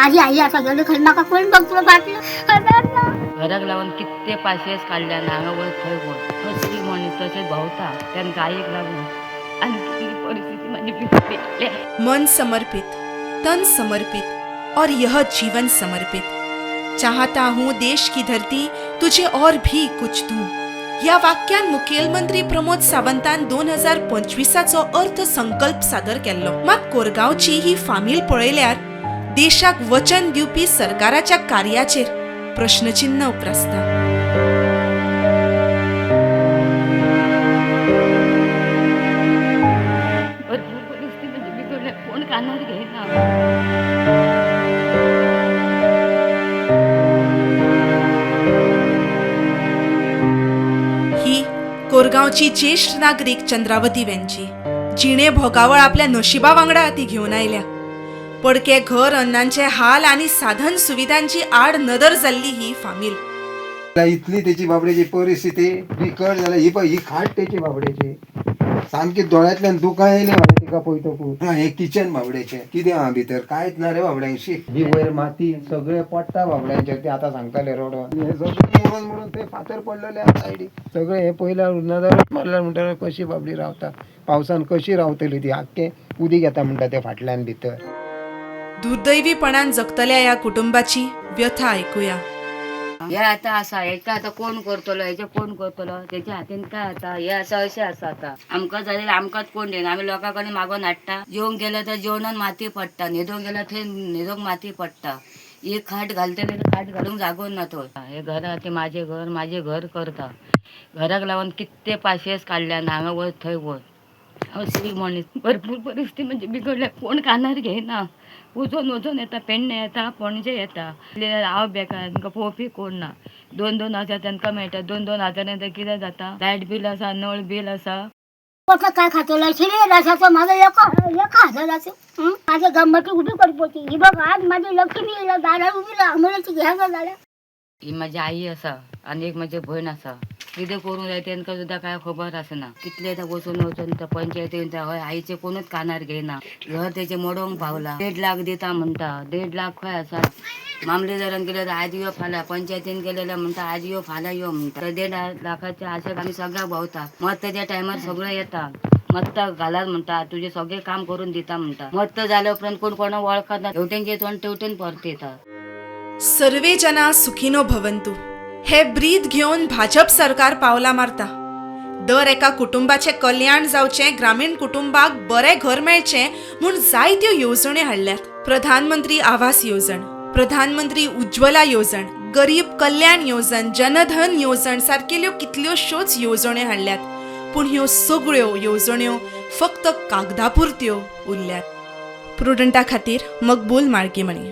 माझी आई आता गेली खरी, म्हाका कोण बघतलो बाटलो खबर ना. घराक लागून कितले पाशेस काडल्यान हांगा वयर थंय वयर कसली मनीस तशें भोंवता तेन्ना गायेक लागून आनी कितली परिस्थिती म्हाजी बिगडल्या. मन समर्पित, तन समर्पित और यह जीवन समर्पित, चाहता हूँ देश की धरती तुझे और भी कुछ दूं. ह्या वाक्यान मुखेलमंत्री प्रमोद सावंतान 2025चो अर्थसंकल्प सादर केल्लो. मात कोरगांवची ही फामील पळयल्यार देशाक वचन दिवपी सरकाराच्या कार्याचेर प्रश्नचिन्ह उप्रासता. भरपूर परिस्थिती म्हणजे बिघडल्या, कोण कानार घेयना. ही कोरगांवची ज्येश्ठ नागरीक चंद्रावती वेंची. जिणे भोगावळ आपल्या नशिबा वांगडा ती घेवन आयल्या. पडके घर, अन्नांचे हाल आनी साधन सुविधांची आड नदर जाल्ली ही फामील. इतली तेची बाबड्याची परिस्थिती बिकट जाल्या. ही पळय, ही खाट तेची बाबड्याची, सामकी दोळ्यांतल्यान दुकां येयली म्हाका तिका पळयतकूच. हा, हें किचन बाबड्याचें. कितें आहा भितर कांयच ना रे बाबड्यांक. शी, ही वयर माती सगळें पडटा बाबड्यांचेर. ते आतां सांगताले रडोन, हें सगळें मोडून मोडून ते फातर पडलेले आहा सायडीक सगळें. हें पयल्यार नदरच मारल्यार म्हणटा कशी बाबडी रावता, पावसान कशी रावतली ती. आख्खें उदीक येता म्हणटा ते फाटल्यान भितर. दुर्दैवीपणान जगतल्या ह्या कुटुंबाची व्यथा आयकुया. हे आतां आसा, हेका आतां कोण करतलो, हेजे कोण करतलो, तेच्या हातीन काय आतां हे आसा अशें आसा. आतां आमकां जाल्यार आमकांच कोण दिना, आमी लोकां कडेन मागोन हाडटा. जेवंक गेल्यार तर जेवणान माती पडटा, न्हिदोंक गेल्यार थंय न्हिदोंक माती पडटा. एक खाट घालतले तर खाट घालूंक जागो ना थंय. हे घरा ते माझे घर माझे घर करता. घराक लागून कितले पाशेस काडल्यान हांगा वयर थंय वयर. हांव स्त्री मनीस, भरपूर परिस्थिती म्हणजे बिघडल्या, कोण कानार घेयना. वचोन वचोन येता, पेडणे येता, पणजे येता. हांव बेकार, तांकां पळोवपी कोण ना. 2-2 हजार तांकां मेळटा. 2-2 हजारान तर कितें जाता? लायट बील आसा, नळ बील आसा. कसं काय खातलो शिरे रसाचं माझं एका एका हजाराचं. हं? माझं गंमती उभी करपोची ही बघ, आज माझी लक्ष्मी दारात उभी आम्हाला घ्यायला झाल्या. ही माझी आई आसा आनी एक म्हजी भयण आसा. कितें करूंक जाय तेंकां सुद्दां कांय खबर आसना. कितले आतां वचून वचून त्या पंचायतीन त्या हय आईचे कोणूच कानार घेयना. घर तेचें मोडोंक पावला. 1.5 लाख दिता म्हणटा, 1.5 लाख खंय आसा? मामलेदारान गेले तर आज यो फाल्यां, पंचायतीन गेलेले म्हणटा आज यो फाल्यां यो म्हणटा. तर 1.5 लाखाच्या आशेक आमी सगळ्याक भोंवता. मत तेच्या टायमार सगळें येता, मत्त घालात म्हणटा, तुजें सगळें काम करून दिता म्हणटा. मत्त जाल्या उपरांत कोण कोणाक वळखना, हेवटेनचे तोंड तेवटेन परत येता. सर्वे जना सुखिनो भवंतु हे ब्रीद घेवन भाजप सरकार पावलां मारता. दर एका कुटुंबाचें कल्याण जावचें, ग्रामीण कुटुंबाक बरें घर मेळचें म्हूण जायत्यो येवजण्यो हाडल्यात. प्रधानमंत्री आवास येवजण, प्रधानमंत्री उज्ज्वला येवजण, गरीब कल्याण येवजण, जनधन येवजण सारकेल्यो कितल्योश्योच येवजण्यो हाडल्यात. पूण ह्यो सगळ्यो येवजण्यो फक्त कागदा पुरत्यो उरल्यात. प्रुडंटा खातीर मकबूल माळकीमणी.